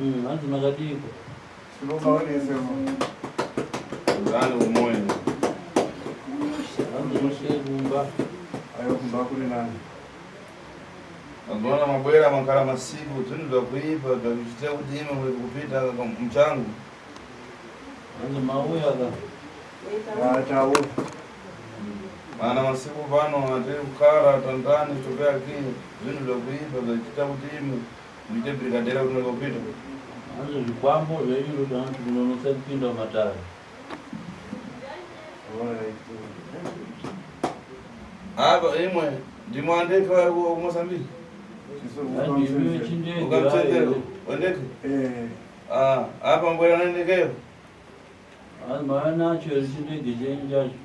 Hanzi makadiiko? Zani umoyo. Hanzi mushe kumba. Ayo kumba kuri nani? Mazuva mabwera makara masiku zvinhu zvakuipa zvakuchiita kuti ime muri kupita muchangu. Hanzi mauya ka. Tauya. Mana masiku pano atiri kukara tandani topea kii zvinhu zvakuipa zvachiita kuti ime muite brigadera kuti muri kupita. Hanzi zvikwambo zvenyu ndoda kuti munonotsa kupinda mumatare. Apa imwe ndimwe andeke vari kuMozambique. Hanzi imi chindege. Ukamutendera wendeke. Ah, apa mbwera nendekeyo. Hanzi mauya nacho here chindege chenyu chacho?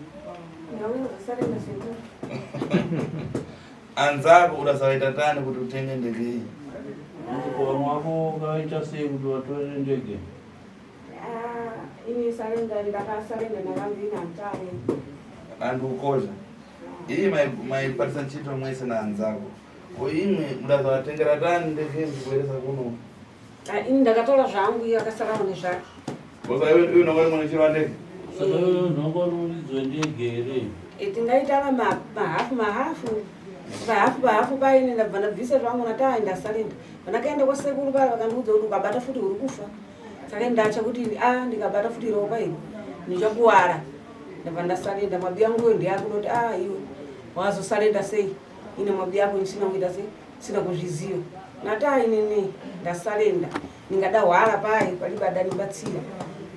Anzako udasawaita tani kuti utenge ndege iyi. Hanzi ko vamwe vako vakaita sei kuti vatore ndege? Ini surrender, ndakasurrender ndakambina mutare. Antu ukozha. Iyi maipatisa ntchito mwese na anzako. Ko imwe mudazawatengera tani ndege ndikueresa kuno. Ini ndakatora zvangu, iye akasarawo nezvake. Kosa iwe iwe nongori mwana chiro ndege. Saka iwe nhongoruridzo ndege here? Tingaitana mahafu mahafu, pahafu pahafu paine ndabva ndabvisa zvangu natai ndasurrender. Pandakaenda kwasekuru paya vakandiudza kuti ukabata futi uri kufa. Saka ndacha kuti a ndikabata futi ropa iri ndichakuwara. Ndabva ndasurrender. Mabi yangu iyo ndiyakunoti a iwe wazosurrender sei ine mabi yako isina kuita sei sina kuzviziva. Natai nini ndasurrender ndingada hwara pai palibe adanibatsira.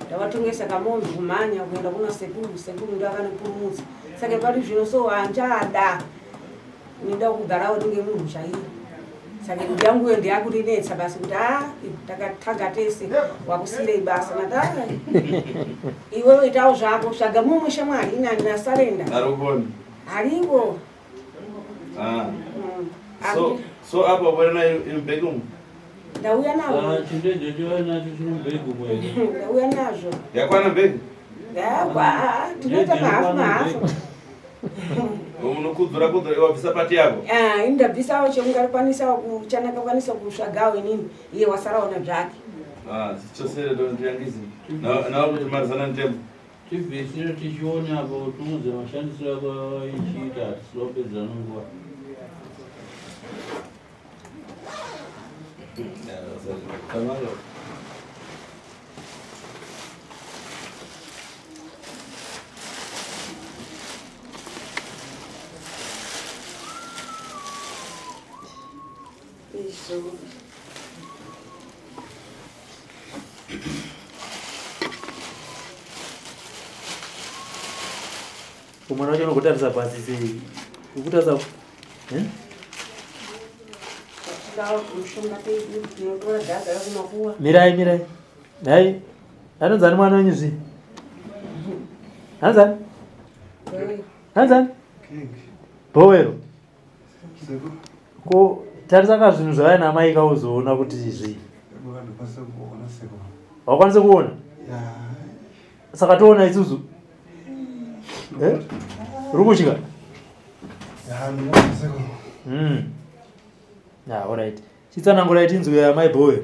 Ndavatongesa kamombe kumhanya kuenda kuna sekuru, sekuru ndo akanipurumutsa. Saka pari zvino so hanchada nida kugarawo ndinge munhu chaiye. Saka yangu iyo ndiyakurinetsa basi kuti a takatanga tese wakusirei basa natai iwewe itawo zvako tsvaga mumwe shamwari ini handina surrender. Arikubona. Hariwo. Ah. So apa ubwera nayo imbeki umu. Ndauya nawo. Chindege chauya nacho chinomubhegi umu here? Ndauya nazvo. Yakwana mbeki? Yakwa, tinoita mahafu mahafu. Unokudzura kudzura wabvisa pati yako? Ah, ini ndabvisawo cheungakwanisawo kuchandakakwanisa kusvagawo inini, iye wasarawo nazvake. Ah, chose ndondiyangizi. Na kuti marizana ntemo. Tibvisire tichione apo tiudze mashandisiro ako ichiita tisina kupedzerana nguva. Tamara. Izvo. Mwana wacho unokutarisa pasi sei? Ukutarisa eh? Tinotora dhaga rekumakuwa. Mirai mirai. Nhai. Anonzani mwana wenyu zvi? Anonzani? Anonzani? Bhowero. Ko tarisa ka zvinhu zvavaya namai ka uzoona kuti zvii. Wakwanise kuona? Saka toona isusu. Eh? Uri kutya? Yeah, all right. Chitsanangurai tinzwe amai Bhowero.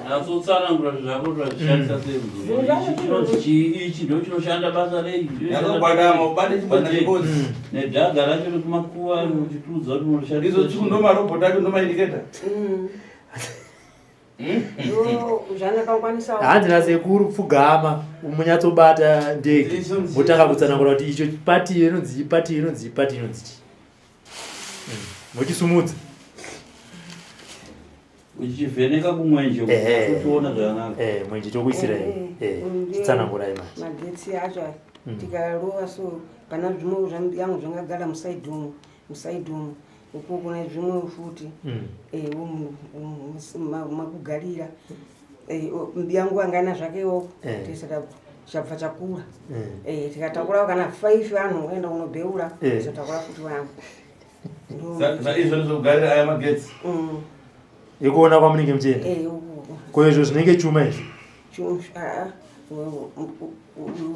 Natsotsanangura zvako zvazvishandisa sei muzukuru. Chinonzi chii ichi ndo chinoshanda basa rei? Yakagwadama ubate chibanda chibodzi. Nedhaga racho rekumakuva uchitiudza kuti unoshandisa. Izo tsiku ndo marobot acho ndo maindiketa. Zvandakakwanisawo. Hanzi nasekuru pfugama munyatsobata ndege motanga kutsanangura kuti icho pati inonzi pati inonzi pati inonzi chii. Muchisumudza. Uchivheneka kumwenje uchiona zvakanaka. Mwenje tokuisirai. Chitsanangurai manje. Magetsi acho aya tikarova so pana zvimwe yangu zvangagara musaidhi umu, musaidhi umu uko kuna zvimwe futi makugarira yangu angana zvakewo tese chabva chakura. Tikatakura kana 5 vanhu voenda kunobheura, totakura futi vanhu. Izvo ndizvokugarira aya magetsi. Ekuona kwamunenge muchienda. Ko izvo zvinenge chuma izvo?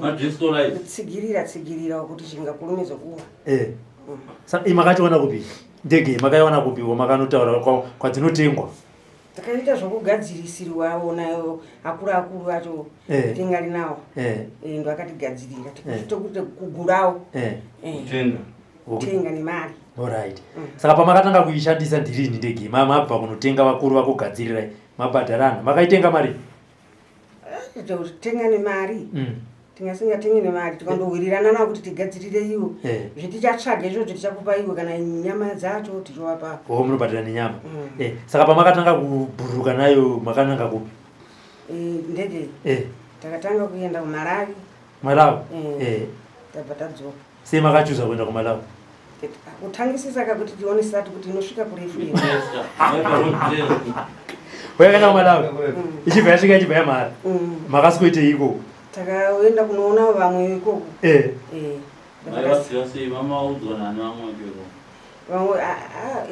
Madisco light. Tsigirira tsigirira kuti chingakurumidza kuwa. Saka makachiona kupi? Ndege makaiwana kupi? Makanotaura kwadzinotengwa? Takaita zvokugadzirisirwawo nayo akuru akuru acho Eh. tingali nawo. Eh. Eh, ndo akatigadzirira tikuti kugurawo. Eh. Eh, Kutenga. kutenga nemari. Alright. Saka pamakatanga kuishandisa ndirini ndege iyi? Mabva kunotenga vakuru vakugadzirirai mabhadharana makaitenga mari? Tenga nemari. Tingasingatengi nemari tikandowirirana nawo kuti tigadzirire iwo. Eh. Zvetichatsvaga izvozvo tichakupa iwe kana nyama dzacho tichivapa. O munobhadhara nenyama. Mm. Eh, saka pamakatanga kubhururuka nayo makananga kupi? Eh, ndege Eh, takatanga kuenda kuMalawi. Malawi. Mm. Eh, Tabva tadzoka. sei makachuza kuenda kuMalawi? Kutangisisa kakuti tione sati kuti inosvika kurefu here. Testa. Waipa road test. Wayakaenda kuMalawi ichibva yasvika ichibva yamhara. Makasikoitei ikoko? Takaenda kunoona vamwe ikoko. Eh. Eh, Maivaziva sei? Mamaudzwa nani vamwe vacho? Vamwe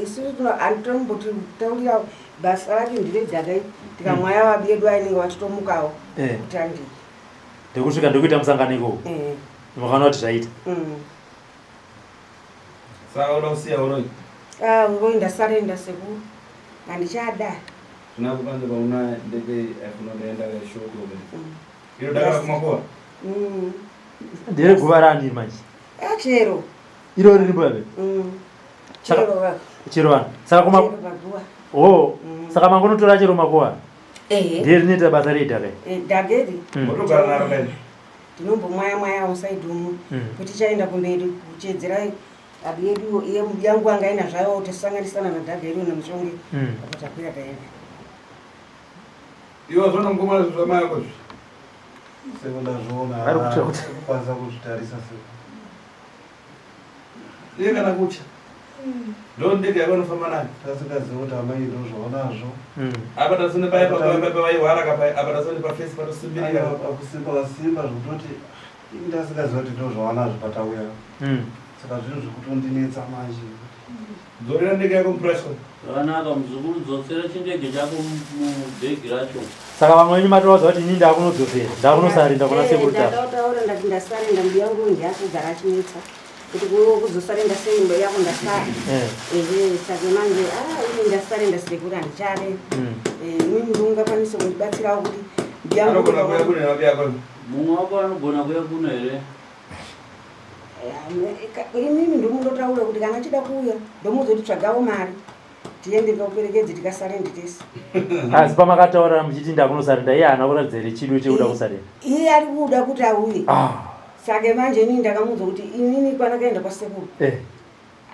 isusu handitombotitaurira basa racho nderedhaka tikamwaya vabi yedu ainenge vachitomukawo. Eh. Kuti handii. Ndekusvika ndekuita musangano ikoko. Eh. Makaona kuti zvaita. Saka uda kusiya uroyi? Ah, uroyi ndasarenda sekuru, handichada. Zvina kupanze pauna ndege aifuna ndaenda kaishoko. Iro dakara kumakowa. Ndere guva rani manje? Ah, chero. Iro riripo yabe? Chero va. Chero vanhu. Saka kuma Chero paguva. Oh, Mm. saka mangonotora chero makowa. Ehe. Ndiye rinoita basa redhaka. Eh, dhageri. Motogara naro kaini. Tinombomwaya mwaya usaidi umu. Kuti chaenda kumberi kuchedzera abi yedu iye yangu anga ina zvayo tisanganisana nadhageri nemushonge. Apo takwira taenda. Iwe zvona mukomana zvinhu zvamai ako izvi. Seko ndazviona. Vari kutya kuti- Kukwanisa kuzvitarisa seko. Iye kana kutya. Ndo ndege yako inofamba nayo. Tasingazivi kuti amai ndozvaonazvo. Apa tasone pai pa pa pa vaihwara kapai apa tasone pa face patosimbirira. Akusimba vasimba zvekutoti ini ndasingazivi kuti ndozvaonazvo patauya. Saka zvinhu zvekutondinetsa manje. Dzorera ndege yako mupurasho. Zvakanaka muzukuru, dzosera chindege chako mubhegi racho. Saka vamwe venyu matovaudza kuti ini ndakunodzosera, ndakunosarenda kuna sekuru Tasvu. Ndakataura ndati ndasarenda mbuya yangu ndiakugara achinetsa. Kuti kuzosarenda sei mbuya yako ndasara. Eh. Ehe, saka manje ah ini ndasarenda sekuru handichade. Eh, imimi ndingakwanisa kundibatsirawo kuti mbuya yangu Anogona kuuya kune nabi yako. Mumwe wako anogona kuuya kuno here? Imimi ndomundotaura kuti kana achida kuuya ndomuzoti tsvagawo mari tiende tikakuperekedze tikasarende tese. Asi pamakataura muchiti ndakunosarenda iye haana kuratidza here chido chekuda kusarenda? Iye ari kuda kuti auye. Ah. Saka manje inini ndakamuudza kuti inini kwandakaenda kwasekuru. Eh.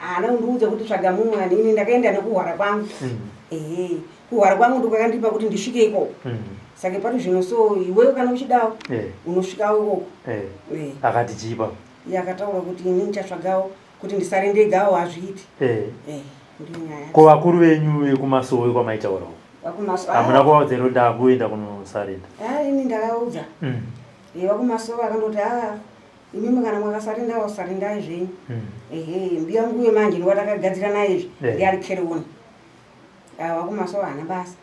Haana kundiudza kuti tsvaga mumwe ani, ini ndakaenda nekuhwara kwangu. Ehe, kuhwara kwangu ndokwakandipa kuti ndisvike ikoko. Saka pari zvino so iwewe kana uchidawo Eh. unosvikawo ikoko. Eh. Eh. Akati chipa. Iye akataura kuti inini ndichatsvagawo kuti ndisare ndegawo hazviiti. Eh. Eh, ndiyo nyaya. Ko vakuru venyu vekumasowe kwamaitaurawo? Vakumasowe. Hamuna kuvaudza here kuti ndakuenda kunosarenda? Ah, ini ndakaudza. Eh, vakumasowe akandoti ah imimi kana mwakasarendawo sarendai zvenyu. Ehe, mbuya nguye manje ndiwo takagadzira naye izvi. Eh. Ndiye ari kerewoni. Ah, vakumasowe haana basa.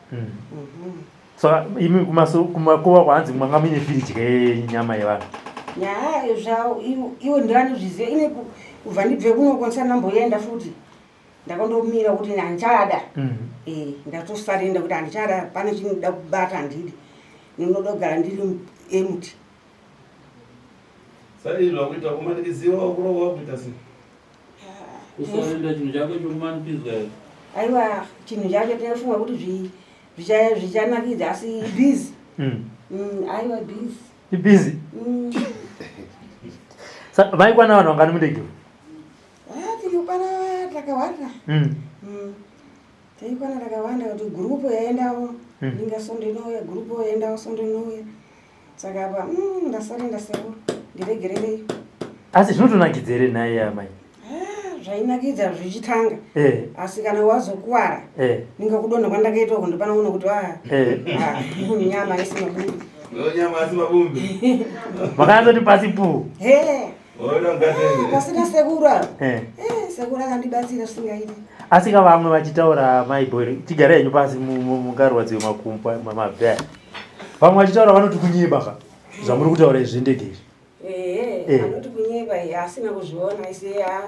Saka imi kumakowa kwanzi mwanga muine firiji yenyama yevanhu. Nyaya zvavo iwo ndivanozviziva ine kubva ndibve kuno kwanisa ndamboenda futi. Ndakandomira kuti handichada. Eh, ndatosarenda kuti handichada pane chinoda kubata handidi. Ndinoda kugara ndiri empty. Saka izvi zvakuita kumanikidziwa kurohwa kuita sei? Kusarenda chinhu chako chokumanikidzwa here? Aiwa chinhu chacho tinofunga kuti zvichanakidza asi busy. Aiwa busy. Ibusy? Saka vaikwana vanhu vangani mundege? Ah, tinokwana takawanda. Taikwana takawanda kuti gurupu yaendawo. Ninga sondo inouya, gurupu yaendawo sondo inouya. Saka apa ndasarenda sekuru ndiregererei. Asi zvinotonakidza here nhai amai? Ah, zvainakidza zvichitanga. Eh. Asi kana wazokuwara Eh. ninga kudonha kwandakaita uko ndopanoona kuti Eh. nyama isi mabumbi. Ndo nyama asi mabumbi. Makanyatsoti pasi pu. He. Oona ngatende. Pasina sekuru apa. Eh. Eh, sekuru akandibatsira zvisingaiti. Asi ka vamwe vachitaura mai Boy, tigare henyu pasi mungarwadziwe makumbo mabve aya. Vamwe vachitaura vanoti kunyeba ka. Zvamuri kutaura izvi zvendege izvi. Ehe, Eh. anoti kunyepa iye asina kuzviona isi ya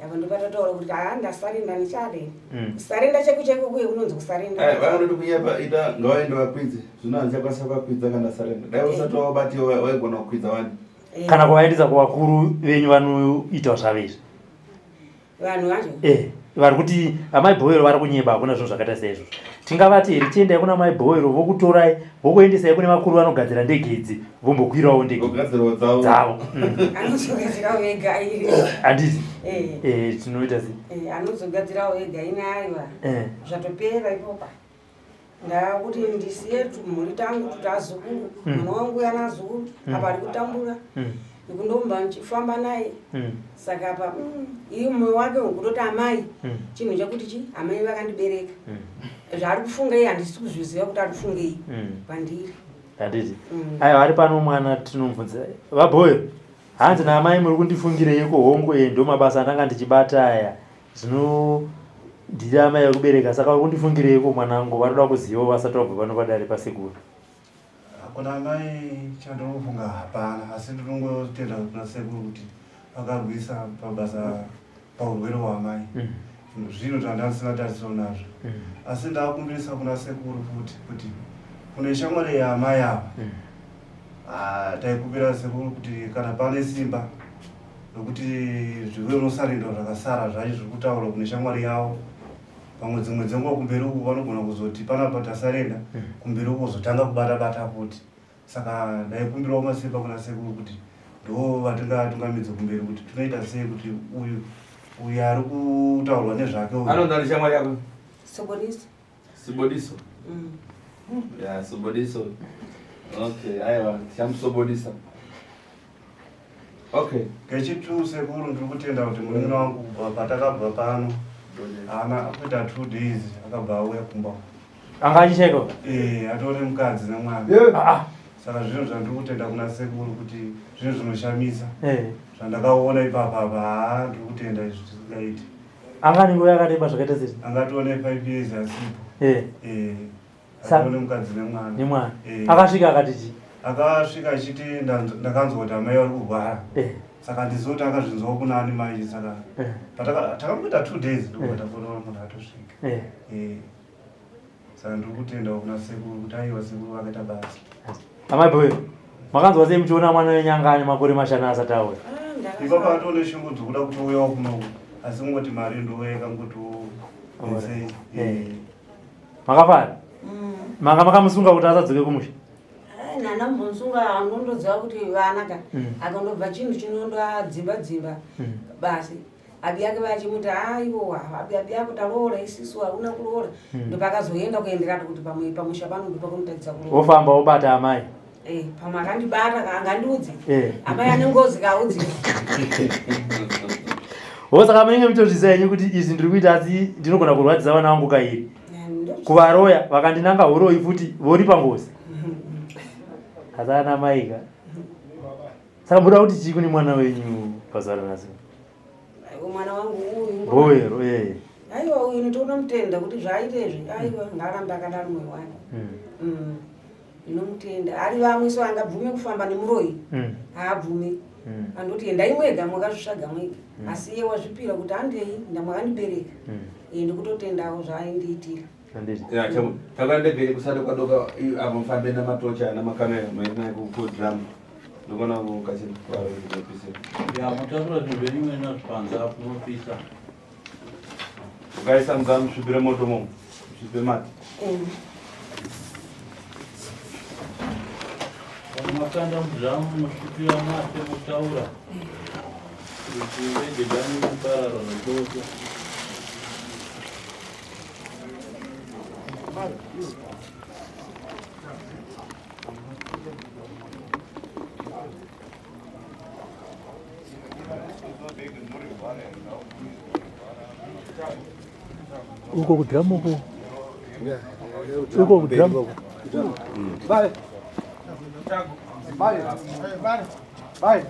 apa ndopatataura kuti haa ndasarenda ndichade kusarenda chaiko chaiko kuye kunonzi kusarenda Vanoti kunyepa ita ngavaende vakwidze zvino handichakwanisa kuvakwidza kana ndasarenda dai usati wabatiwa waigona kukwidza wani. Eh, Kana kuvaendesa kuvakuru venyu vanoita zvavo izvi. Vanhu vacho. Vari kuti amai Bhowero vari kunyeba, hakuna zvinhu zvakaita saizvozvo. Tingavati here chiendai kuna mai Bhowero vokutorai vokuendesai kune vakuru vanogadzira ndege idzi vombokwirawo ndege Vogadzirawo dzavo. Dzavo. Anozogadzirawo ega iye. Handiti? Eh. Tinoita sei? Anozogadzirawo ega ine aiwa. Zvatopera ipopa. Ndakuti ndisiye tumhuri tangu tuti azukuru. Mwana wangu yana azukuru apa ari kutambura. Nekundomba ndichifamba naye. Saka apa iye mwoyo wake wekutoti amai chinhu chekuti chi amai vakandibereka. Zvaari kufunga iye handisi kuzviziva kuti ari kufungei pandiri. Handiti? Aiwa, ari pano mwana tinomubvunza. VaBhoyo, hanzi naamai muri kundifungireiko? Hongu, ndo mabasa andanga ndichibata aya. Zvino ndiri amai vekubereka, saka uri kundifungireiko mwanangu? Vanoda kuziva vasati vabva pano padare pasekuru. Kuna amai chandinofunga hapana, asi ndinongotenda kuna sekuru kuti vakarwisa pabasa paurwere hwamai. Zvinhu zvandandisina tarisiro nazvo. Asi ndakumbirisa kuna sekuru futi kuti kune shamwari yaamai ava. Ah, taikumbira sekuru kuti kana pane simba nokuti zvive unosarendwa zvakasara zvacho zviri kutaura kune shamwari yavo, pamwe dzimwe dzenguva kumberi uku vanogona kuzoti panapa tasarenda, kumberi uku kuzotanga kubata bata futi. Saka ndaikumbirawo masimba kuna sekuru kuti ndo vatingatungamidze kumberi kuti tinoita sei kuti uyu uyu ari kutaurwa nezvake uyu. Anonzi ani shamwari yako? Sobodiso. Sibodiso. Ya, Sobodiso. Okay, aiwa, tichamusobodisa. Okay. Kechitu sekuru, ndiri kutenda kuti munin'ina wangu kubva patakabva pano haana kuita 2 days akabva auya kumba. Anga achishaika? Atore mukadzi nemwana. Ah, ah. Saka zvinhu zvandiri kutenda kuna sekuru kuti zvinhu zvinoshamisa zvandakaona ipapa apa. Haa, ndiri kutenda izvi tisingaiti. Anga nenguva yakareba zvakaita sei? Angatone 5 years asipo. Atone mukadzi nemwana. Nemwana. Akasvika akati chii? Akasvika achiti ndakanzwa kuti amai vari kurwara. Saka ndizoti akazvinzwa kunani manje. Saka takamboita 2 days ndobva tafonera munhu atosvika. Saka ndiri kutendawo kuna sekuru kuti aiwa, sekuru vakaita basa. Amai Bhoyo, makanzwa sei muchiona mwana wenyu anga ane makore 5 asati auya? Ah, Ipapo atone shungu dzokuda kutouyawo kunoku, asi kungoti mari ndoyeka ngotiwo. Makafara? Manga makamusunga kuti asadzoke kumusha? Nana mbonsunga, anondoziva kuti vana ka akandobva chinhu chinondoadzimba dzimba basi. Abi yake vachimuti aiwa, abi abi yako taroora isisu, hauna kuroora. Ndopakazoenda kuenderana kuti pamwe pamusha pano ndopakunotadzisa kuroora. Wofamba wobata amai. Pamwe akandibata kaangandiudze. Amai ane ngozi kaudzi. Wo, saka munenge muchitozviziva henyu kuti izvi ndiri kuita, asi ndinogona kurwadzisa vana vangu kairi kuvaroya vakandinanga uroyi futi voripa ngozi, asi ana maika. Saka muda kuti chii kune mwana wenyu pazuva ranhasi? Mwana wangu uyu? Bowero. Aiwa, uyu ndinotomutenda kuti zvaaita izvi, aiwa, ngaarambe akadaro mwoyo wake. Ndinomutenda. Ari vamwe so angabvume kufamba nemuroyi? Haabvume. Andoti endai mwega mwakazvisvaga mwega, asi iye wazvipira kuti handei, ndamwakandibereka. Ndikutotendawo zvaaindiitira. Handiti? Ya, takura ndege kusati kwadoka apo mufambe namatocha namakamera mairi kudrum ndokona kukachina. Ya, mutakura zvinhu zvenyu mwena zvipanze apo munopisa. Ukaisa mudzamu musvipire moto momo musvipe mati. Makanda mudhamu munosvipira mate mutaura kuti rege dhamu kuparara zvachose. Uko kudhiramu uko, uko kudhiramu. Bye. Bye. Bye.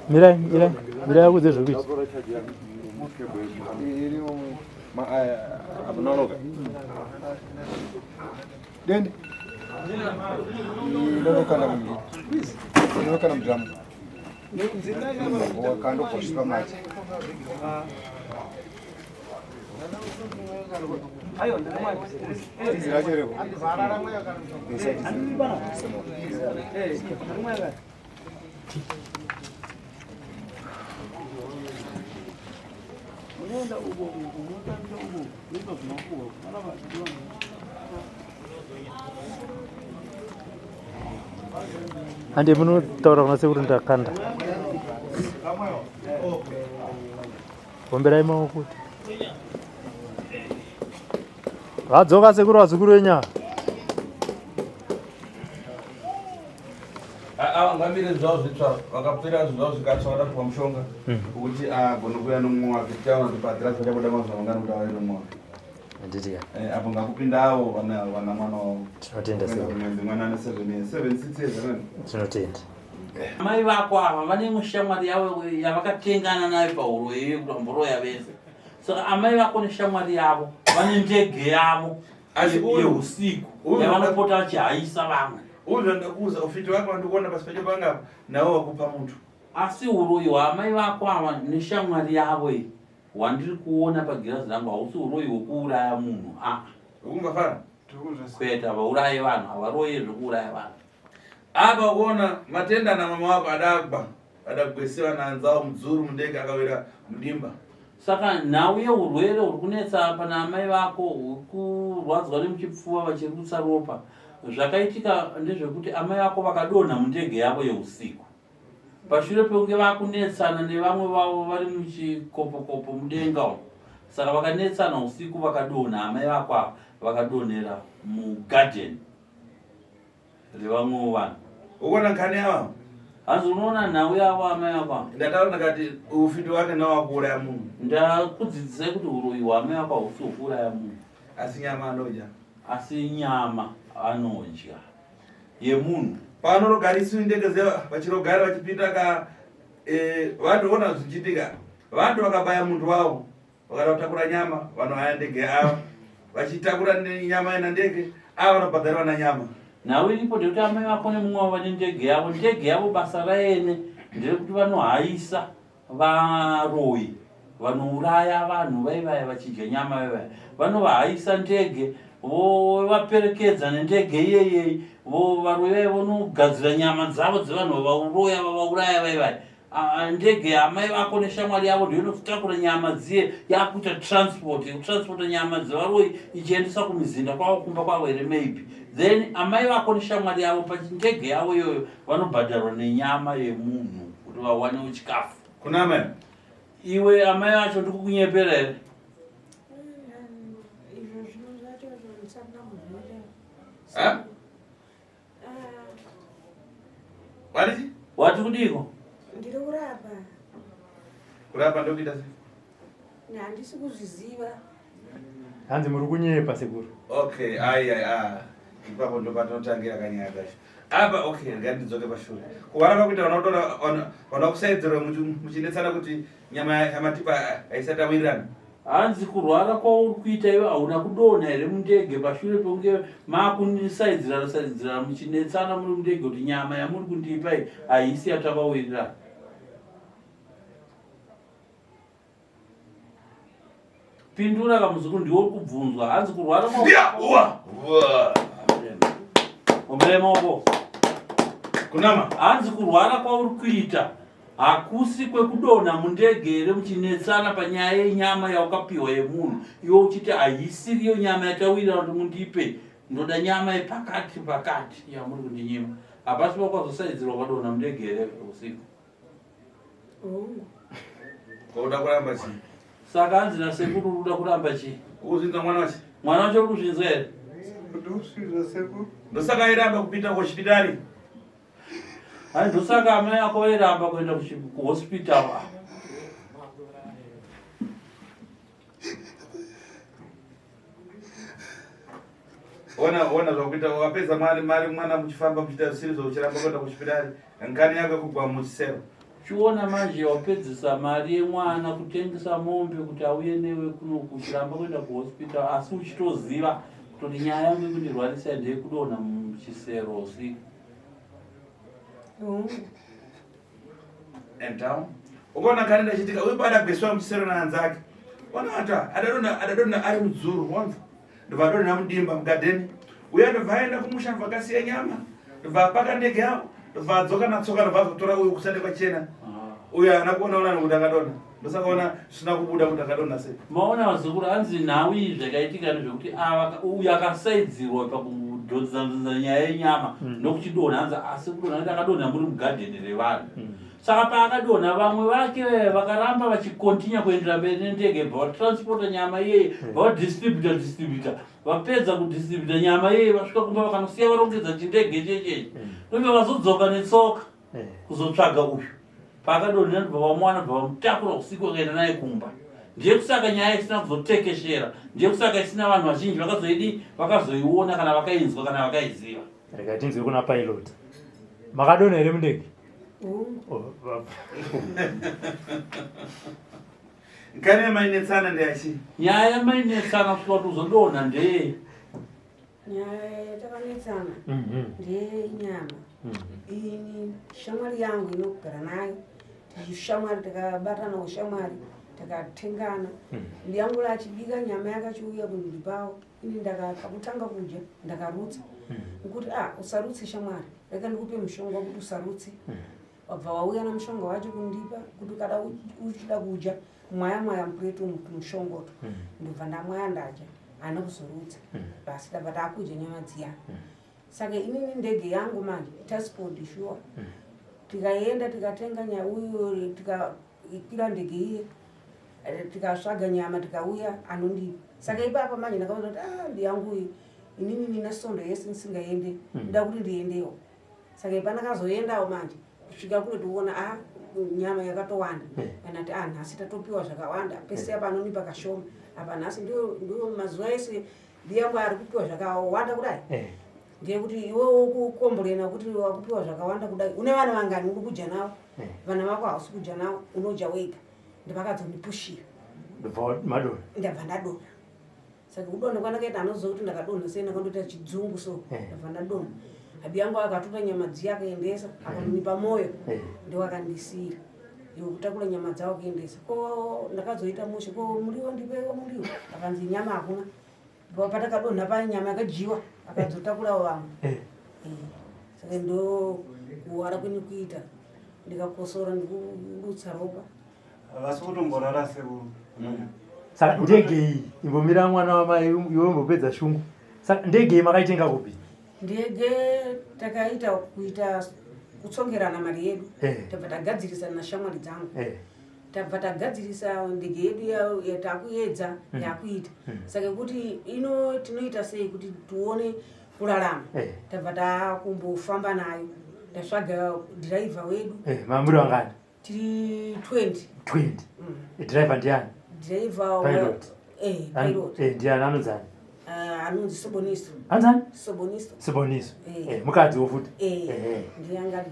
Mirai, mirai, mirai, akudze zvekuita. Abunoroka. Dende. Ndinokanda ndinokanda mudhiramu. Wakandobva mati. Dhizi racho reko. Hande munotaura kuna sekuru ndakanda. Omberai maoko kuti. Vadzoka sekuru vazukuru venyaya. Avangamire zvavo zvitsva vakapera zvavo zvikatsva vadapiwa mushonga wekuti agone kuuya nomumwe wake tichaona kuti pagirasi vachabuda mazuva mangani kuti auye nomumwe wake. Handiti ka. Apo ngakupinda avo vana vana mwana wavo. Tinotenda sekuru. Mwedzi mwana ane 7 years 7 6 years akani. Tinotenda. Amai vako ava vane imwe shamwari yavo yavakatengana nayo pahuro iyoyo kuti vamboroya vese. Saka amai vako neshamwari yavo vane ndege yavo Asi uyu- yeusiku uyu- yavanopota vachihaisa vamwe. Uyu zvandakuudza ufiti wako wandikuona pasi pacho panga nawo wakupa muntu. Asi uroyi hwaamai vako ava neshamwari yavo iyi hwandiri kuona pagirazi rangu hausi uroyi hwekuuraya munhu aa. Ukungafara? Kwete, havauraye vanhu, havaroye zvekuuraya vanhu. Apa kuona matenda na mama wako adagwa adagwesewa nanzawo mudzuru mundege akawira mudimba. Saka nhau yeurwere huri kunetsa pana amai vako hwekurwadzwa nemuchipfuva vachirutsa ropa zvakaitika ndezvekuti amai vako vakadonha mundege yavo yeusiku pashure pekunge vakunetsana nevamwe vavo vari muchikopokopo mudenga umu. Saka vakanetsana usiku vakadonha amai vako ava vakadonhera mugarden revamwewo vanhu. Ukuona nkhani yavo? Hanzi unoona nhau yavo amai vako ava? Ndataura ndakati ufiti wake nawo wakuuraya munhu. Ndakudzidzisai kuti huroyi hwaamai vako hausi hwekuuraya munhu. Asi nyama anodya. Asi nyama anodya yemunhu. Pavanorogariswi ndege dziya vachirogara vachipinda ka eh, vanhu ona zvichiitika vanhu vakabaya muntu wavo vakada kutakura nyama vanohaya ndege ava vachitakura nyama ina ndege ava vanobhadhara vana nyama. Nhau iripo ndekuti amai vako nemumwe wavo vane ndege yavo. Ndege yavo basa raene nderekuti vanohaisa varoyi vanouraya vanhu vaivaya vachidya nyama vaivaya. Vanovahaisa ndege vovaperekedza nendege iyeyeyi varoyi vaya vonogadzira nyama dzavo dzevanhu vavauroya vavauraya vaivaya. Ndege yaamai vako neshamwari yavo ndiyo inotakura nyama dziye yakuita transport yekutransporta nyama dzevaroyi ichiendesa kumizinda kwavo kumba kwavo here maybe then amai vako neshamwari yavo pachindege yavo iyoyo vanobhadharwa nenyama yemunhu kuti vawanewo chikafu. Kuna amai? Iwe amai vacho ndikukunyepera here? Izvo zvino zvacho ndisati ndambozviita. Ha? Wati? Wati kudiko? Ndiri kurapa. Kurapa ndokuita sei? Handisi kuzviziva. Hanzi muri kunyepa sekuru. Okay, ai ai ah. Ipapo ndo patinotangira kanyaya kacho. Apa okay, ngandidzoke pashure. Kuvarapa kuita vanotora vanokusaidzira muchinetsana kuti nyama yamatipa haisati awirirana. Hanzi kurwara kwauri kuita iwe hauna kudonha here mundege pashure pekunge makunisaidzirana saidzirana muchinetsana muri mundege kuti nyama yamuri kundipa iyi haisi yatakawirirana. Pindura kamuzukuru ndiwe uri kubvunzwa. Hanzi kurwara kwa Ya, uwa. Uwa. Ombere maoko. Kunama. Hanzi kurwara kwauri kuita hakusi kwekudonha mundege here muchinetsana panyaya yenyama yaukapiwa yemunhu iwe uchiti haisiriyo nyama yatawirira kuti mundipe ndoda nyama yepakati pakati yamuri kundinyima. Hapasi pakwazosaidzirwa ukadonha mundege here usiku? Hongu. Unoda kuramba chii? Saka hanzi nasekuru uri kuda kuramba chii? Ukuzvinzwa mwana wacho? Mwana wacho uri kuzvinzwa here? Ndosvinzwa sekuru. Ndosaka airamba kupinda kuhospitari. Hai ndosaka amai ako vairamba kuenda kuhospital. Ona ona zvakuita wakapedza mari mari mwana muchifamba muchiita zvisiri zvokuchiramba kuenda kuchipitari nkani yako kugwa muchisero. Chiona manje wapedzisa mari yemwana kutengesa mombe kuti auye newe kuno kuchiramba kuenda kuhospital asi uchitoziva. Kutoti nyaya yangu yekundirwarisa ndeyekudonha muchisero usiku. And down. Ukaona kani ndachitika uyu paada gweswa muchisero naanzake. Ona ata adadonha adadonha ari mudzuru wanza. Ndobva adonha mudimba mugadheni. Uya ndobva aenda kumusha ndobva akasiya nyama. Ndobva apaka ndege yavo. Ndobva adzoka natsoka ndobva azotora uyu kusati kwachena. Uyu haana kuona ona nekuti akadonha. Ndosaka ona zvisina kubuda kuti akadonha sei. Maona vazukuru hanzi nhau iyi zvakaitika ndezvekuti ava uyu akasaidzirwa pakudhonzanzonza nyaya yenyama ndokuchidonha hanzi asi kudonha kuti akadonha muri mugadheni revanhu. Saka paakadonha vamwe vake vakaramba vachikontinya kuendera mberi nendege bva vatransporta nyama iyeye bva vadistributa distributa vapedza kudistributa nyama iyeye vasvika kumba vakanosiya varongedza chindege chechechi ndobva vazodzoka netsoka kuzotsvaga uyu paakadonhera ndobva vamuwana bva vamutakura usiku vakaenda naye kumba ndiye kusaka nyaya isina kuzotekeshera ndiye kusaka isina vanhu vazhinji vakazoidii vakazoiona kana vakainzwa kana vakaiziva. Rega tinzwe kuna pilot. Makadonha here mundege? Oh, Nkani yamainetsana ndeyachi? Nyaya yamainetsana kusvika kuti uzodonha ndeye. Nyaya yatakanetsana ndeyenyama. Ini shamwari yangu inogara nayo tishamwari takabatana ushamwari takatengana. Ndiyangu achibika nyama yakachiuya kundipawo. Ini ndakakutanga kudya ndakarutsa. Nkuti ah usarutse shamwari. Rega ndikupe mushonga wekuti usarutse. Wabva wauya namushonga wacho kundipa kuti ukada uchida kudya mwaya mwaya mupureti umu tumushonga utu. Ndobva ndamwaya ndadya haana kuzorutsa. Basi ndabva takudya nyama dziya. Saka inini ndege yangu manje transport sure. Tikaenda tikatenga nyaya uyu tikakwira ndege iye tikasvaga nyama tikauya anondipa. Saka ipapa manje ndakaona kuti ah ndiyangu uyu inini nina sondo yese ndisingaende nda kuti ndiendewo. Saka ipa ndakazoendawo manje kusvika kule tiona ah nyama yakatowanda. Kana ti ah nhasi tatopiwa zvakawanda pese apa anonipa kashoma apa nhasi ndio ndio mazuva ese ndiyangu ari kupiwa zvakawanda kudai. Ndeyekuti iwe ukukomborena kuti wakupiwa zvakawanda kudai une vana vangani uri kudya navo vana vako hausi kudya navo unodya wega. Ndovakadzondipushira Ndobva madonha. Ndabva ndadonha. Saka kudonha kwandakaita anoziva kuti ndakadonha sei ndakandoita chidzungu so ndabva ndadonha. Abi yangu akatora nyama dziya akaendesa akanonipa moyo ndowakandisiira iwe kutakura nyama dzawo kuendesa. Ko ndakazoita mushe ko muriwo ndipewo muriwo akanzi nyama hakuna. Patakadonha paya nyama yakadyiwa akazotakurawo vamwe. Saka ndo kuwara kwenyu kuita ndikakosora ndikurutsa ropa. Havasi kutomborara sekuru. Saka ndege iyi imbomira mwana wamai iwe umbopedza shungu. Saka ndege iyi makaitenga kupi? Ndege takaita kuita kutsongerana mari yedu. Tabva tagadzirisa nashamwari dzangu. Tabva tagadzirisa ndege yedu yatakuedza yakuita. Saka kuti ino tinoita sei kuti tione kurarama. Tabva takumbofamba nayo. Ndatsvaga driver wedu. Mamuri vangani? Tiri 20. 20. Driver ndiani? Driver pilot. Pilot. Ndiani anonzani? Anonzi Soboniso. Anzani? Soboniso. Soboniso. Mukadzi wofuti. Ndiye anga ari.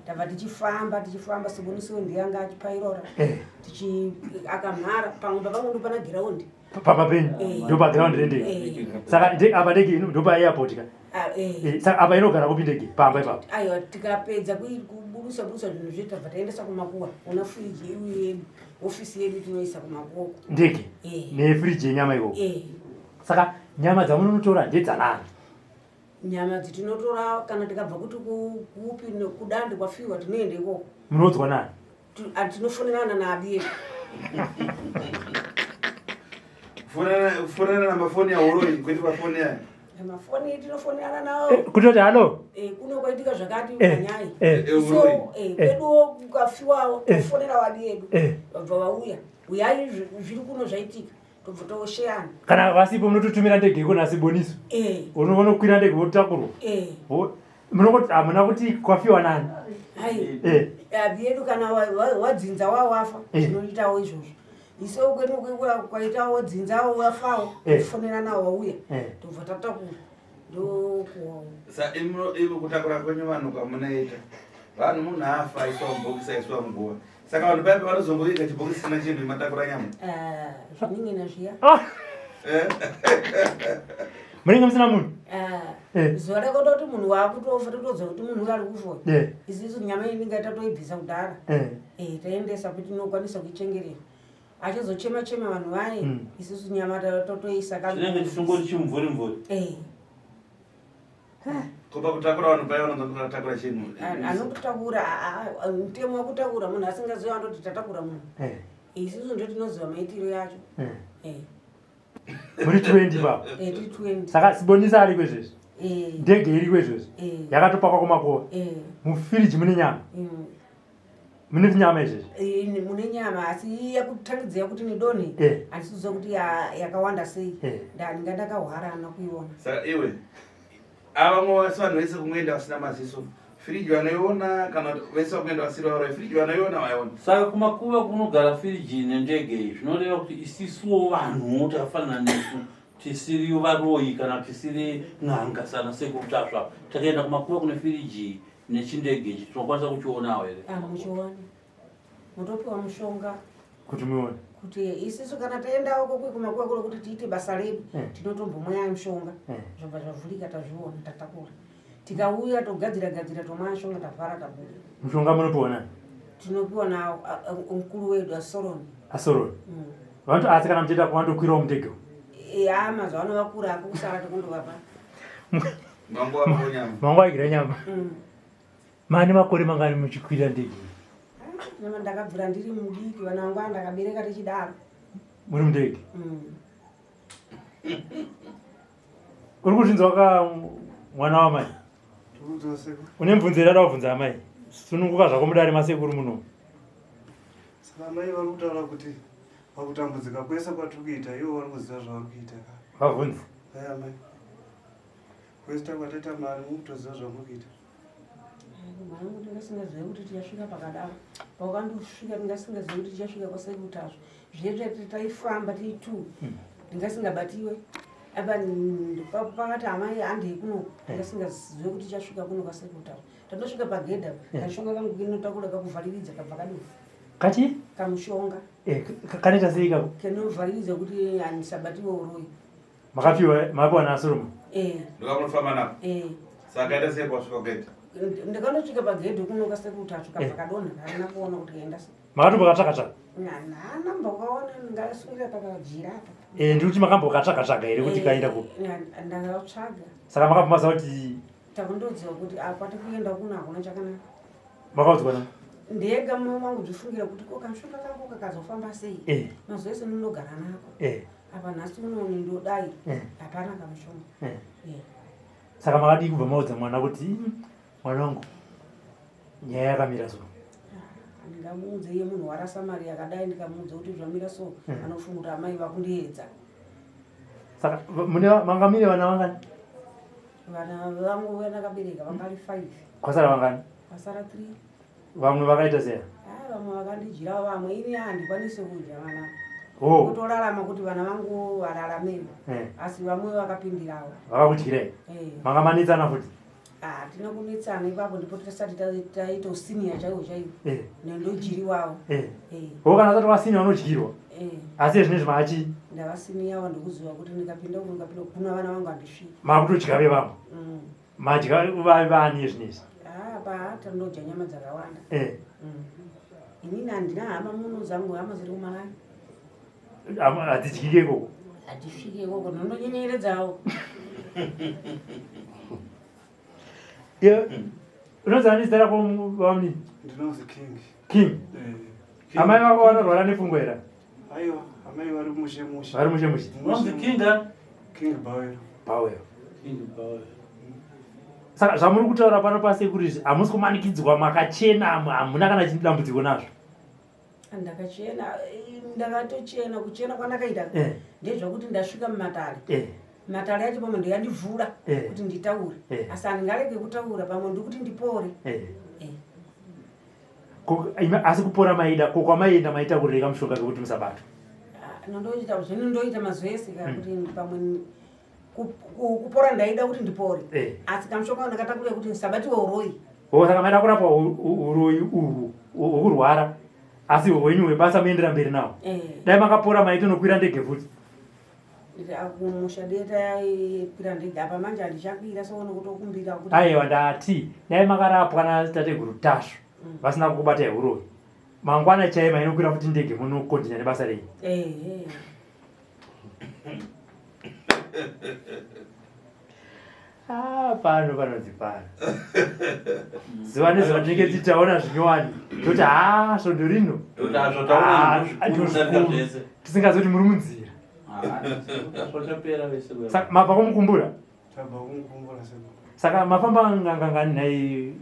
Tabva tichifamba tichifamba Soboniso ndiye anga achipairora. Tichi akamhara pamwe pamwe ndopana ground. Pamba penyu ndopa ground rendege. Saka apa ndege ino ndopa airport ka. Saka apa inogara kupi ndege pamba ipapo? Aiwa tikapedza kuburusa burusa zvinhu zvedu tabva taendesa kumakuwa. Una fridge yedu ofisi yedu tinoisa kumakuwa. Ndege nefridge yenyama ikoko. Saka nyama dzamunonotora ndedzanani? Nyama dzitinotora kana tikabva kuti kupi kudande kwafiwa tinoenda ikoko. Munoudzwa nani? Tinofonerana naabi yedu. Kufonerana namafoni ahoroi kwete mafoni aya. Mafoni tinofonerana nawo. Kutoti halo? Kuno kwaitika zvakati manyai. So kweduwo kukafiwawo tofonera wadi yedu. Vabva vauya. Uyai zviri kuno zvaitika. Tobva tosheyana. Kana vasipo munototumira ndege iko naSiboniso. Unokwira ndege wotakurwa. Munongoti hamuna kuti kwafiwa nani? Hai. Abi yedu kana wadzinza wawafa tinoitawo izvozvo. Isu kwedu kwaitawo dzinzawo wafawo tofonera nawo wauya. Tobva tatakura. Ndokuwawo. Sa imi kutakura kwenyu vanhu kwamunoita. Vanhu munhu afa aiswa mubhokisi aiswa muguva. Saka vanhu paya pavanozongoviga chibhokisi chisina chinhu matakura nyama. Zvinin'ina zviya. Eh? Munenge musina munhu? Ah, Eh. Zuva rekototi munhu waakutofa totoziva kuti munhu uyu ari kufa. Eh. Isusu nyama iyi inenge tatoibvisa kudhara. Eh. Eh, taendesa kuti tinokwanisa kuichengerera. Achizochema chema vanhu vaye isusu nyama totoisa ka. Chinenge chisingori chimvuri mvuri. Eh. Ko pakutakura vanhu paya vanonzi vanotakura chinhu. Anototakura mutemo wekutakura munhu asingazivi anototi tatakura munhu. Eh. Isusu ndo tinoziva maitiro yacho. Eh. Eh. Muri 20 baba. Eh, tiri 20. Saka Sibonisa ari kwezvezvi. Eh. Ndege iri kwezvezvi. Eh. Yakatopakwa kumakuva. Eh. Mufiriji mune nyama. Mune nyama izvezvi. Eh, mune nyama asi yakutangidzira kuti nidonhe Eh. handisiziva kuti yakawanda sei Eh. ndandinga ndakahwara ana kuiona Saka iwe ava vamwe vasi vanhu vese kungoenda vasina maziso. Firiji vanoiona kana kuti vese vakuenda vasiri varoyi firiji vanoiona vaiona. Saka kumakuva kunogara firiji nendege iyi zvinoreva kuti isisuwo vanhuwo takafanana nesu tisiri varoyi kana tisiri n'anga sana sekuru Tasva takaenda kumakuva kune firiji nechindege ichi tinokwanisa kuchionawo here? Muchiona mutopiwa mushonga Kuti muone. Kuti isisu kana taendawo kokwe kumakuva kuno kuti tiite basa redu tinotombomweya mushonga zvobva zvavhurika tazviona tatakura tikauya togadzira gadzira tomwaya mushonga tavhara tabuda. Mushonga munopiwa nani? Tinopiwa na mukuru wedu Asoroni. Asoroni. Vanoti asi kana muchienda kuvandokwirawo mundege. Ya mazuva ano vakura ako kusara tikundovapa. Mangu wako nyama. Mangu aigira nyama. Mane makore mangani muchikwira ndege? Nyama ndakabvira ndiri mudiki vana vangu ava ndakabereka tichidaro. Muri mundege? Uri kuzvinzwa ka mwana wamai? Tikuudzwa sekuru. Une mubvunzo here ada kubvunza amai? Sununguka zvako mudare masekuru muno. Saka amai vari kutaura kuti pakutambudzika kwese kwatiri kuita ivo vari kuziva zvavari kuita ka. Vabvunze. Dai amai. Kwese takwataita mari muri kutoziva zvamuri kuita. Mwanangu ndingasingazivi kuti tichasvika pakadaro. Paukandosvika ndingasingazivi kuti tichasvika kwasekuru Tasvu. Zviye taifamba tiri two. Ndingasingabatiwe. Apa pakati amai handei kuno ndingasingazivi kuti tichasvika kuno kwasekuru Tasvu. Tandosvika pagedha kamushonga kangu kinotakura kakuvhariridza kabva kadini. Kachi? Kamushonga. Kanoita sei ikako? Kinovhariridza kuti handisabatiwe uroyi. Makapiwa makapiwa naSolomon? Eh. Ndokamunofamba nako. Eh. Saka aita sei pasvika kugedha? Ndakandosvika pagedhi kuno kwasekuru Tasvu kabva kadonha handina kuona kuti kaenda sei. Makatombokatsvaka tsvaka? Handina mbokaona ndingasungira pakajira apa. Eh, ndiri kuti makambokatsvaka tsvaga here kuti kaenda kupi? Ndakatsvaga. Saka makabva maziva kuti Takundoziva kuti apa tikuenda kuno hakuna chakanaka. Makaudzwa nani? Ndega mumwe wangu zvifungira kuti ko kamushonga kangu kakazofamba sei? Eh. Mazuva ese ndinogara nako. Eh. Apa nhasi unoni ndodai. Eh. Hapana kamushonga. Eh. Eh. Saka makadii kubva maudza mwana kuti mwana wangu nyaya yakamira so? Ndingamuudze iye munhu warasa mari yakadai ndikamuudza kuti zvamira so anofunga kuti amai vakundiedza. Saka mune manga mine vana vangani? Vana vangu vandakabereka vanga vari 5. Kwasara vangani? Kwasara 3. Vamwe vakaita sei? Ah, vamwe vakandijirawo vamwe ini handikwanisi kudya vana. Oh. Kutorarama kuti vana vangu vararamewo. Eh. Asi vamwe vakapindirawo. Vakakudyirai? Eh. Manga manetsana futi? Ah, tina kunetsana ipapo ndipo tisati taita usiniya chaiwo chaiwo. Eh. Nendojiriwawo. Eh. Eh. Wo kana usati wasiniya unodyirwa. Eh. Asi zvinezvi maachi? Ndavasiniyawo ndikuziva kuti ndikapinda uku ndikapinda kuna vana vangu handisviki. Makutodya vevamwe? Madya vani zvinezvi? Ah, pa tandodya nyama dzakawanda. Eh. Inini handina hama muno dzangu, hama dziri kuMalawi. Hadzidyike ikoko? Handisvike ikoko, ndinondonyenyeredzawo. Unonzi ani zita rako vamunini? Ndinonzi King. King? Eh. Amai vako vanorwara nepfungwa here? Aiwa, amai vari mushe mushe. Vari mushe mushe. Unonzi King a? King Bauer. Bauer. King Bauer. Saka zvamuri kutaura pano pasekuru izvi hamusi kumanikidzwa makachena hamuna kana dambudziko nazvo? Ndakachena, ndakatochena kuchena kwandakaita ndezvekuti ndasvika mumatare. Matare acho pamwe ndeyandivhura kuti nditaure. Asi handingarege kutaura pamwe ndikuti ndipore. Asi kupora maida ko kwamaienda maita kureka mushonga kekuti musabatwa? Ah, nondoita zvino ndoita mazuva ese ka kuti pamwe kupora ndaida kuti ndipore. Asi kamushonga ndakatakurira kuti ndisabatiwe uroyi. Oh, saka maida kurapwa uroyi uhu hwekurwara asi hwenyu hwebasa muendera mberi nawo. Dai makapora maitonokwira ndege futi. Kumusha deta kwira ndege apa manje handichakwira soona kutokumbira kuti Aiwa, ndati dai makarapwa natateguru Tasvu vasina kukubata huroyi, mangwana chaiye mainokwira futi ndege munokontinya nebasa renyu. Ehe. Ah, pano panonzi pano zuva nezuva tinenge tichaona zvinyowani, toti ha, svondo rino Toti hazvo taona Ah, zvikuru kudarika ndozvikuru. zvese. Tisingazoti muri munzira. Zvachapera vese. Saka mabva kumukumbura? Tabva kumukumbura, sekuru. Saka mafamba ngangangani nhai,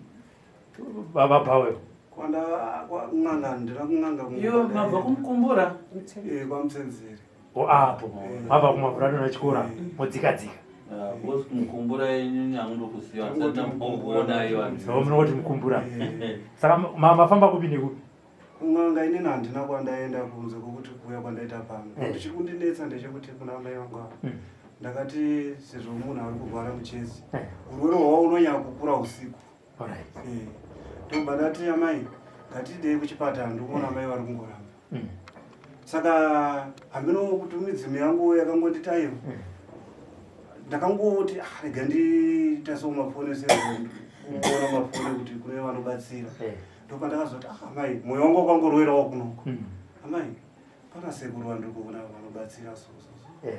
vabhawewo? Kwanda kun'anga, ndina kun'anga. Iwe mabva kumukumbura? Kwamutsenzeri. O, apo mabva kumavhura dona chikora modzika dzika. Bosi, kumukumbura inini hangundokuziva, ndisati ndambokuona iwa. O, munongoti mukumbura. Saka mafamba kupi nekupi? Kun'anga inini handina kwandaenda kunze kwokuti kuuya kwandaita pano. Chiri kundinetsa ndechekuti kuna mai vangu ava ndakati sezvo munhu ari kurwara muchezi, urwere hwavo unonyanya kukura usiku. Ndobva ndati, amai, ngatidei kuchipatara. Ndikuona mai vari kungoramba. Saka hameno kuti midzimu yangu yakangonditaiwa. Ndakangoti, "Ah, rega nditasewo mafoni," sekuona mafoni kuti kune vanobatsira. Ndopa ndakazoti, ah, amai, mwoyo wangu wakangorwerawo kunoko. Amai, pana sekuru vandiri kuona vanobatsira, so so so.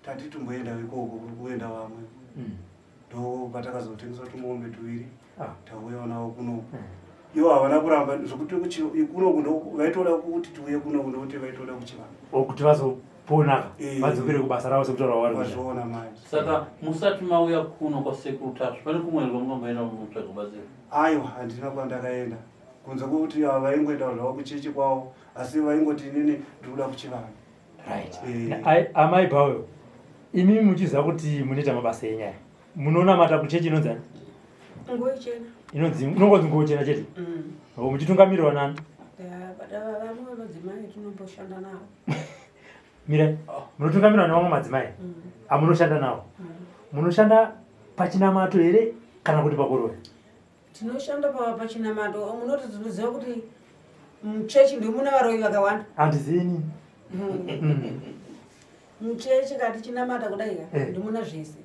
Tati tumboenda ikoko kuri kuenda vamwe. Ndo patakazotengesa tumombe tuviri. Tauyawo nawo kunoku. Ivo havana kuramba zvokuti kunoku ndo vaitoda kuti tiuye kunoku, ndokuti vaitoda kuchivanhu. O, kuti vazoponaka vadzokere kubasa ravo sekutaura kwavari kuita. Vazviona manje. Saka musati mauya kuno kwasekuru Tasvu, pane kumwe here kwamungamboenda mutsvaga batsiro? Aiwa, handina kwandakaenda kunze kwekuti ava vaingoenda zvavo kuchechi kwavo, asi vaingoti inini ndiri kuda kuchivanhu. Right. Amai Bhawewo, imi muchiziva kuti munoita mabasa enyaya, munonamata kuchechi inonzi ani? Nguo chena. Inonzi, inongonzi Nguo Chena chete? Mm. O, muchitungamirirwa nani? Vamwe vamadzimai tinomboshanda navo. Mire, munotungamirwa nevamwe madzimai amunoshanda nawo? Munoshanda pachinamato here kana kuti pakuroya? Tinoshanda pachinamato. Munoti tinoziva kuti muchechi ndimuna varoyi vakawanda. Handizini. Muchechi kati chinamata kudai ka, ndimuna zvese.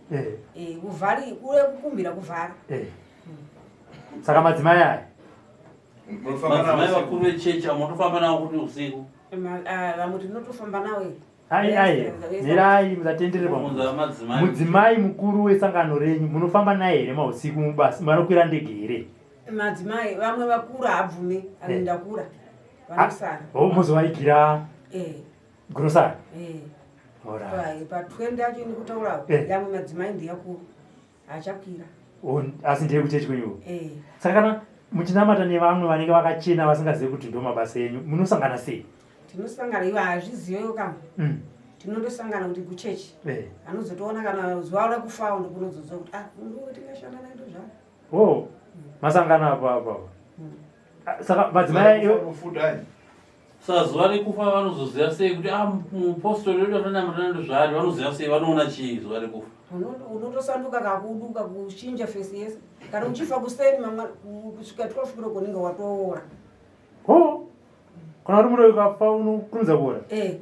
Kuvhari kure kukumbira kuvhara. Saka madzimai aya Munofamba navo Madzimai usiku. vakuru vechechi amunotofamba navo kuti usiku? Vamwe tinotofamba nawo. Ai, ai, mirai, musatendererwa. Kubvunza madzimai. Mudzimai mukuru wesangano renyu munofamba naye here mausiku mubasa? Vanokwira ndege here? Madzimai vamwe vakuru haabvumi, anoenda kura, vanosara. O, muzovaigira grocery? Eh. Alright. Pa20 acho ini kutaurawo, yamwe madzimai ndeyakuru, hachakwira. O, asi ndeye kuchechi kwenyuwo? Eh. Saka kana muchinamata nevamwe vanenge vakachena vasingazivi kuti ndo mabasa enyu, munosangana sei? Tinosangana, ivo hazvizivewo kama. Tinondosangana kuti kuchechi. Anozotoona kana zuva rekufawo, ndokunozoziva kuti, ah, munhu tingashanda naye ndozvaro. O, masangana apo apo apo. Ah, saka madzimai Futa ai. Saka zuva rekufa vanozoziva sei kuti, ah, mupostori wedu atanamata ndozvaari? Vanoziva sei? Vanoona chii zuva rekufa? Unotosanduka kakuduka, kuchinja face yese. Kana uchifa kuseni mamwa kusvika 12 kiloko unenge watoora. O, kana uri muroyi ukafa unokurumidza kuora? Eh.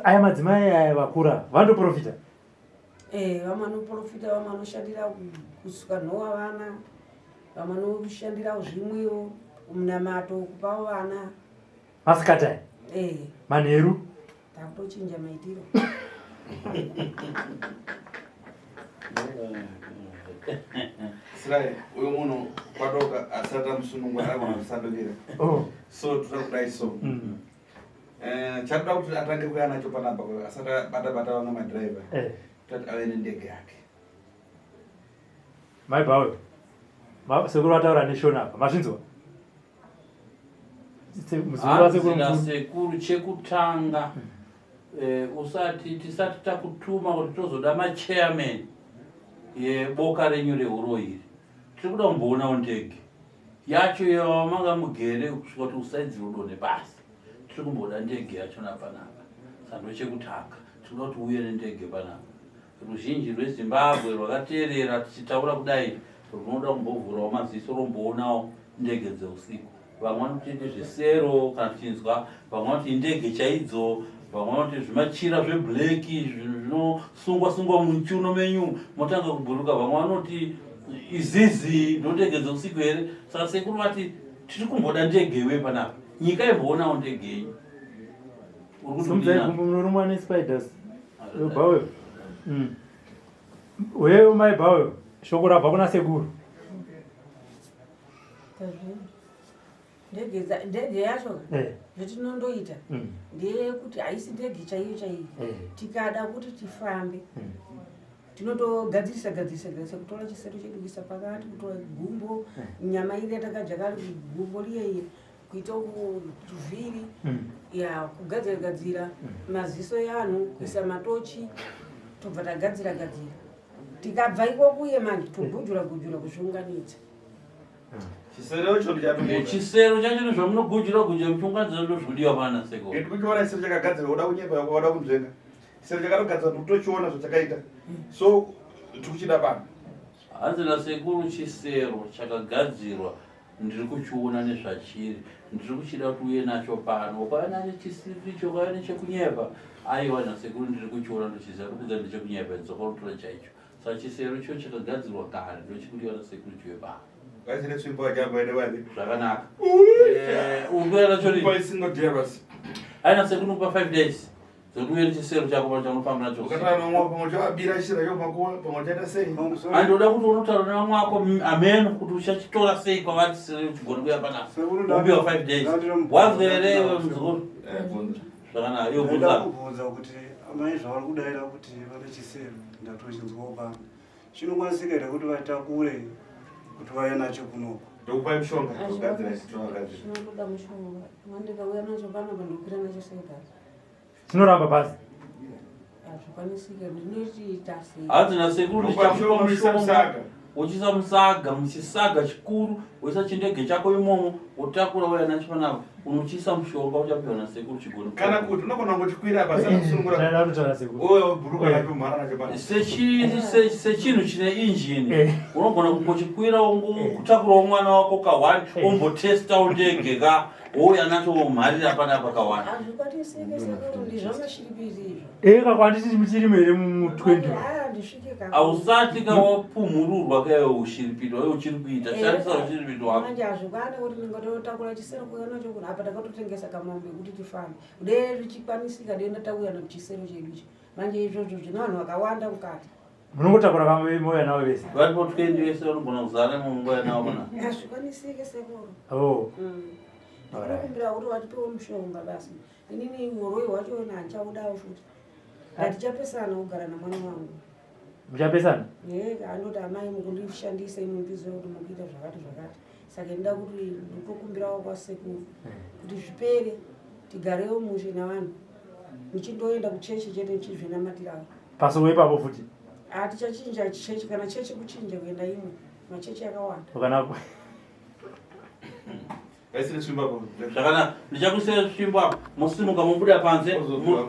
Aya madzimai aya vakura vanotoprofita? Eh, vamwe vanoprofita, vamwe vanoshandira kusuka nhowa vana, vamwe vanoshandirawo zvimwewo munamato, kupawo vana. Masikati aya? Eh. Manheru? Takutochinja maitiro. Sirai, uyu munhu kwadoka asati amusunungura anogona kusandukira. Oh. So toda kudai so. Chatoda kuti atange kuya nacho panapa asati abata bata vamwe madhiraivha. Toti ave nendege yake. Mai Bawe, sekuru vataura neshona apa, mazvinzwa? Muzukuru wasekuru Hanzi mukuru. Nasekuru, chekutanga, usati tisati takutuma kuti tozoda machairman yeboka renyu rehuroyi iri, tiri kuda kumboonawo ndege yacho yamanga mugere kusvika kuti usaidzire udonhe pasi. Tiri kumboda ndege yachona panapa. Saka ndochekutanga, tiri kuda kuti uuye nendege panapa. Ruzhinji rweZimbabwe rwakateerera tichitaura kudai runoda kumbovhurawo maziso romboonawo ndege dzeusiku. Vamwe vanoti ndezvesero kana tichinzwa, vamwe vanoti indege chaidzo, vamwe vanoti zvimachira zveblack zvinosungwa sungwa muchiuno menyu motanga kubhuruka, vamwe vanoti izizi ndondege dzeusiku here. Saka sekuru vati tiri kumboda ndege iwe panapa, nyika imboonawo ndege yenyu. Uri kuti munorumwa nespiders bawe. Wewe mai bawe, shoko rabva kuna sekuru. Ndege yacho eh. zvetinondoita ndeyekuti haisi ndege chaiyo chaiyo. Eh. Tikada kuti tifambe mm. tinotogadzirisa gadzirisa gadzirisa, kutora chisero chedu kuisa pakati, kutora gumbo eh. nyama iri yatakadya kare gumbo riyeye kuita kuvhiri ya kugadzira gadzira maziso eanhu kuisa matochi, tobva tagadzira gadzira. Tikabva ikokuye manje togujura gujura kuzviunganidza. Chisero icho ndichatomuda. Chisero chacho nezvamunogujura gujura muchiunganidza ndozvodiwa pana sekuru. Ende kuchiona chisero chakagadzirwa uda kunyepa wada kunzvenga. Chisero chakatogadzirwa ndikutochiona zvachakaita. So tikuchida pano. Hanzi nasekuru chisero chakagadzirwa ndiri kuchiona nezvachiri, ndiri kuchida kuti uye nacho pano. Ukauya nacho chisiri icho, ukauya nechekunyepa, aiwa nasekuru ndiri kuchiona ndochiziva, ndokudza ndechekunyepa, dzoka unotora chaicho. Saka chisero icho chakagadzirwa kare ndochikudiwa nasekuru chive pano. Vaisire tsvimbo vajamba ende vani. Zvakanaka. Eh, ukuya nacho rini? Paisingo dear basi. Aina sekuru kupa 5 days. Dzekuti uye nechisero chako pano chaunofamba nacho. Ukataura nevamwe wako pamwe uchavabira chisero chako makuva pamwe uchaita sei? Andoda kuti unotaura nevamwe wako ameno kuti uchachitora sei kwavari chisero chigone kuya panapa. Upiwa 5 days. Wanzwa here iwe muzukuru? Eh, bvunza. Zvakanaka. Iwe Ndaida bvunza. kubvunza kuti amai zvavari kudaira kuti vane chisero ndatochinzwawo pano, chinokwanisika here kuti vatakure kuti vauye nacho kunoku? Ndokupai mushonga togadzira isu tinogadzira. Chinotoda mushonga, mandikauya nacho panapa ndokwira nacho sei basi? Chinoramba basi. Hazvikwanisike, ndinochiita sei? Hanzi nasekuru Ndokupa ndichakupa mushonga unoisa mushonga musaga. Wochiisa musaga, muchisaga chikuru, woisa chindege chako imomo, wotakura wouya nacho panapa, unochiisa mushonga uchapiwa nasekuru chigone. Kana kuti unogona kungochikwira apa asana kusunungura. Ndaida kutaura sekuru. Oyo bhuruka nacho mhara nacho pano. Sechinhu chine injini unogona kungochikwira ungotakurawo mwana wako ka1 ombotestawo ndege ka wouya nacho womharira panapa ka1. Hazvikwanisike sekuru, ndizvamashiripiti izvo. Eh, kakwanditi muchirimo here mu 20? Ah, ndisvike ka. Hausati ka wapumhururwa kaiwe ushiripiti waiwe uchiri kuita, shandisa ushiripiti wako. Manje hazvikwani kuti ndingototakura chisero kuuya nacho kuno, apa takatotengesa kamombe kuti tifambe. Dee zvichikwanisika dee ndatauya nechisero chedu ichi. Manje izvozvo zvine vanhu vakawanda mukati. Munongotakura kamwe mouya navo vese. Varipo 20 vese vanogona kuzara munguva yanawo pana. Hazvikwanisike sekuru. Oh. Ndinokumbira kuti watipewo mushonga basi. Inini uroi hwacho handichaudawo futi. Ngatichapesana kugara namwana wangu. Muchapesana? Eh, andoti amai mukundishandisa imi mundizive kuti mukuita zvakati zvakati. Saka ndinoda kuti nditokumbirawo kwasekuru kuti zvipere, tigarewo mushe navanhu. Muchindoenda kuchechi chete muchizvinamatirawo. Pasowe ipapo futi. Hatichachinja chechi, kana chechi kuchinja kuenda imwe. Machechi akawanda. Kana Vaisire tsvimbo apo. Zvakanaka, ndichakuisira tsvimbo apo, mosimuka mobuda panze,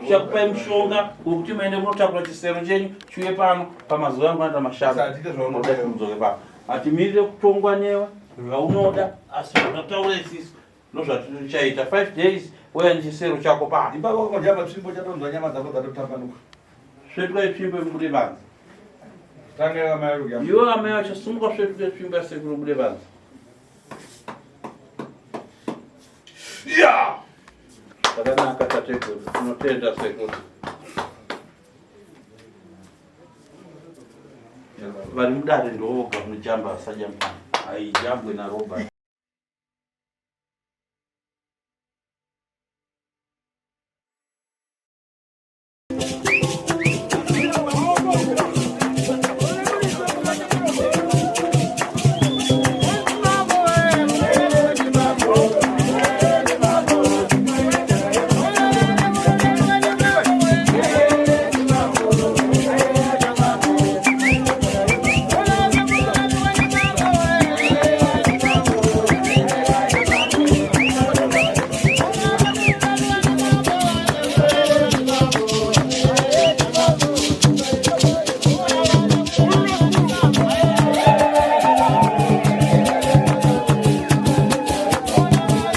ndichakupai mushonga wekuti muende munotakura chisero chenyu chiuye pano pamazuva angu anoita mashanu. Saka tiite zvaunoda. Moda mudzoke pano. Hatimirire kutongwa newe zvaunoda, asi zvataura isisu ndozvatirichaita. 5 days wouya nechisero chako pano. Ipapo wakangodya matsvimbo uchatonzwa nyama dzako dzatotambanuka. Svetukai tsvimbo imubude panze. Tanga iwe amai kudya. Iwe amai vacho simuka svetuke tsvimbo yasekuru ubude panze. Yeah! Zvakanaka tateguru, tinotenda sekuru. Vari mudare ndovoga munojamba asajamba. Haijambwe naRobert.